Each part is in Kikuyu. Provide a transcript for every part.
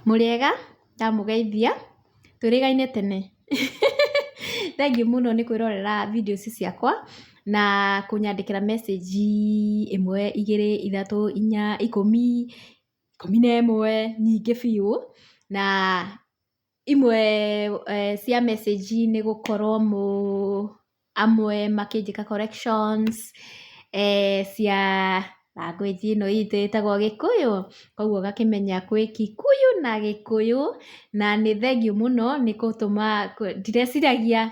Mũrĩega, ndamũgeithia, twĩrĩgaine tene. Thengiũ mũno nĩ kwĩrorera video ici ciakwa, na kũnyandĩkĩra message ĩmwe, igĩrĩ, ithatũ, inya, ikũmi, 11, nyingĩ biũ, na imwe cia message nĩ gũkorwo amwe makĩnjĩka corrections, cia language ĩno itũ ĩtagwo Gĩkũyũ, koguo ũgakĩmenya kwĩ Kikuyu na Gĩkũyũ, na nĩ thengiũ mũno nĩ gũtũma, ndireciragia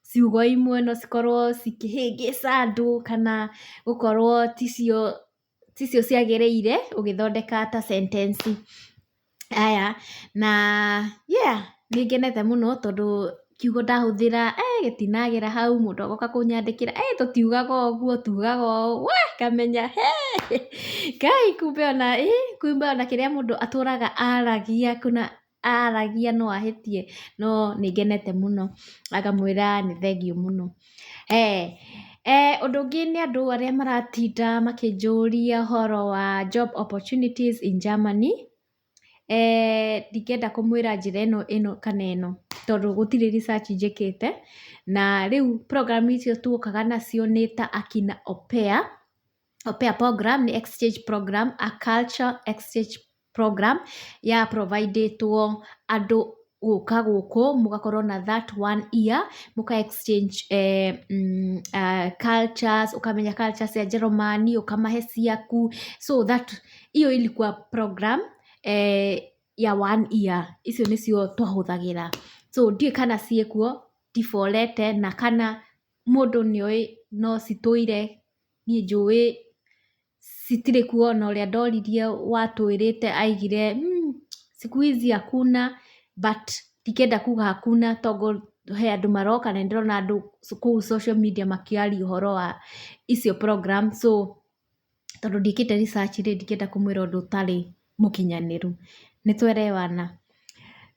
ciugo imwe no cikorwo cikĩhĩngĩca andũ kana gũkorwo ticio ciagĩrĩire ũgĩthondeka ta sentence. Aya, na yeah, nĩ ngenete mũno tondũ kiugo ndahũthĩra gĩtinagera hau, mũndũ agoka kũnyandĩkĩra, tũtiugaga ũguo tugaga ũũ, we ngamenya he Ngai kumbe ona kumbe ona kĩrĩa mũndũ atũraga aragia kuna aragia no ahĩtie, no nĩ ngenete mũno, ngamwĩra nĩ thengiũ mũno. Ũndũ ũngĩ nĩ andũ arĩa maratinda makĩnjũria ũhoro wa job opportunities in Germany. Ndingĩenda kũmwĩra njĩra ĩno ĩno kana ĩno, tondũ gũtirĩ research njĩkĩte, na rĩu program icio tuokaga nacio nĩ ta akina au pair, au pair program nĩ exchange program, a culture exchange program ya providĩtwo andũ gũka gũkũ mũgakorwo na that one year mũka exchange cultures, ũkamenya culture cia Njerumani, ũkamahe ciaku, so that hiyo ilikuwa program ya one year, icio nĩcio twahũthagĩra. So ndiũĩ kana ciĩkuo, ndiborete na kana mũndũ nĩoĩ no citũire, niĩ njũĩ citirĩ kuo, na ũrĩa ndoririe watwĩrĩte aigire siku hizi hakuna, but ndingĩenda kuga hakuna tondũ he andũ maroka na nĩndĩrona andũ kũu social media makĩaria ũhoro wa icio program, so tondũ ndiĩkĩte research rĩ, ndingĩenda kũmwĩra ũndũ ũtarĩ mũkinyanĩru. Nĩ twerewana?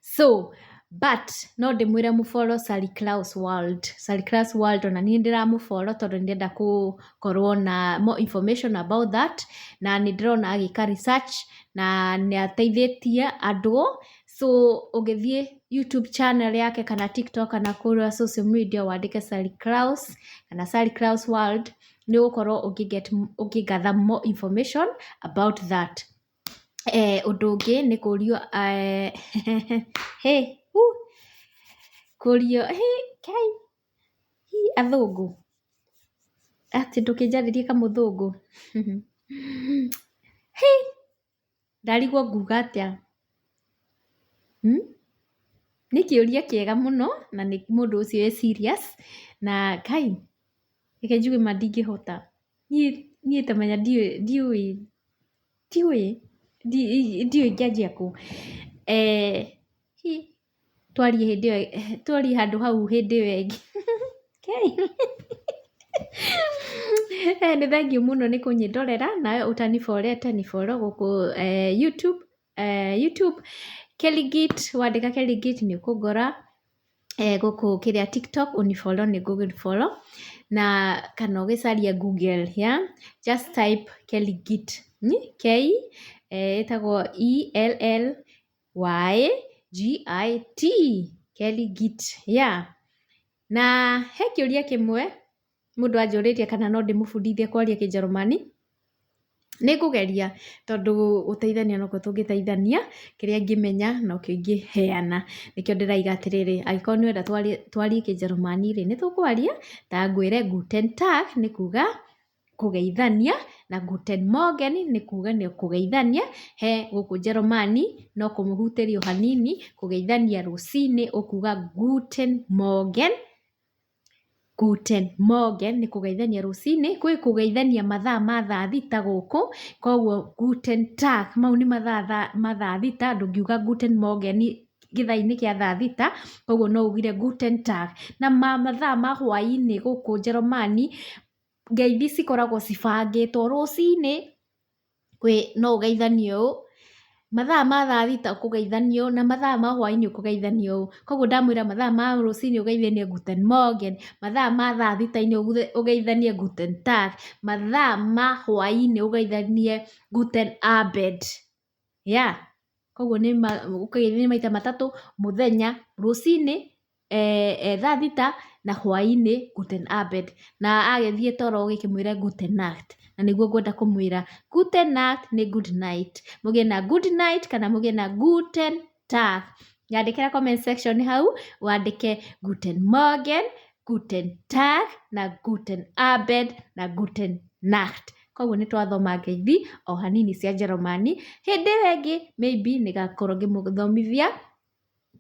So but no ndĩmwĩre mũfollow Sally Klaus World. Sally Klaus World ona niĩ ndĩramũfollow tondũ nĩndĩrenda gũkorwo na more information about that, na nĩ ndĩrona agĩka research na nĩ ateithĩtie andũ, so ũngĩthiĩ YouTube channel yake kana TikTok kana kũrĩa social media wandĩke Sally Klaus kana Sally Klaus World, nĩ ũgũkorwo ũkĩ gather more information about that. Ũndũ ũngĩ nĩ kũrio, hey, kũrio, hey, kai, athũngũ, atĩ ndũkĩnjarĩrie kamũthũngũ. Hey, ndarigwo nguga atĩa? Hmm? Nĩ kĩũria kĩega mũno na nĩ mũndũ ũcio wĩ serious na Ngai, reke njuge ma ndingĩhota. Niĩ tamenya ndiũĩ ndiũĩ ndiũĩ ndiũĩ ingĩanjia kũ. Twarie hĩndĩ ĩyo, twarie handũ hau hĩndĩ ĩyo ĩngĩ. Nĩ thengiũ mũno nĩ kũnyĩrorera, nawe ũtaniborete ni follow gũkũ YouTube, YouTube Kelly Git, wandĩka Kelly Git nĩ ũkũngora, gũkũ kĩrĩa TikTok ũnifollow nĩ ngũgũfollow, na kana ũgĩcarie Google, yeah? Just type Kelly Git, K ĩtagwo E L L Y G I T, Kelly Git, yeah. Na he kĩũria kĩmwe mũndũ anjũrĩtie kana no ndĩmũbundithie kwaria Kĩnjerumani, nĩ ngũgeria tondũ gũteithania nokuo tũngĩteithania, kĩrĩa ingĩmenya nokĩo ingĩheana, nĩkĩo ndĩraiga atĩrĩrĩ, angĩkorwo nĩ ũrenda twarie Kĩnjerumani rĩ, nĩ tũkwaria, ta ngwĩre guten Tag nĩ kuga kũgeithania, na guten Morgen nĩ kuga nĩ kũgeithania, he gũkũ Njerumani no kũmũhutĩria o hanini, kũgeithania rũcinĩ ũkuga guten Morgen, guten Morgen nĩ kũgeithania rũcinĩ, kwĩ kũgeithania mathaa ma thaa thita gũkũ, koguo guten Tag mau nĩ mathaa ma thaa thita, ndũngiuga guten Morgen gĩthaa-inĩ kĩa thaa thita, koguo no ugire guten Tag. Na mathaa ma hwaĩ-inĩ gũkũ Njerumani, ngeithi cikoragwo cibangĩtwo, rũcinĩ kwĩ no ũgeithanie ũũ, mathaa ma thaa thita ũkũgeithania ũũ, na mathaa ma hwaĩ-inĩ ũkũgeithania ũũ. Koguo ndamwĩra mathaa ma rũcinĩ ũgeithanie guten Morgen, mathaa ma thaa thita-inĩ ũgeithanie guten Tag, mathaa ma hwaĩ-inĩ ũgeithanie guten Abend. Yeah. Koguo nĩ ũkũgeithio nĩ maita matatũ mũthenya, rũcinĩ, thaa 6 na hwaĩ-inĩ, guten Abend. Na agĩthiĩ toro ũgĩkĩmwĩre gute Nacht. Na nĩguo ngwenda kũmwĩra gute Nacht nĩ good night. Mũgĩe na good night kana mũgĩe na guten Tag. Nyandĩkĩra comment section hau wandĩke guten Morgen, guten Tag na guten Abend na guten Nacht. Koguo nĩ twathoma ngeithi o hanini cia Njerumani. Hĩndĩ ĩyo ĩngĩ maybe nĩgakorwo ngĩmũthomithia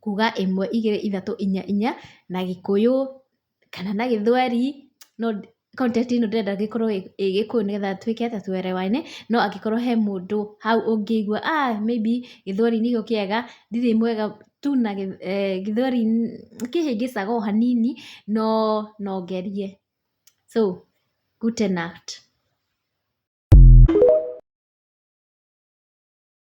kuga 1 2 3 4 4 na Gĩkũyũ kana na Gĩthweri, no content ĩno ndĩrenda gĩkorwo ĩ Gĩkũyũ nĩgetha tuĩke atĩ tuelewane, no angĩkorwo he mũndũ hau ũngĩigua maybe Gĩthweri nĩkĩo kĩega, ndirĩ mwega tu na Gĩthweri, kĩhĩngĩcaga o hanini no no ngerie. So, gute Nacht.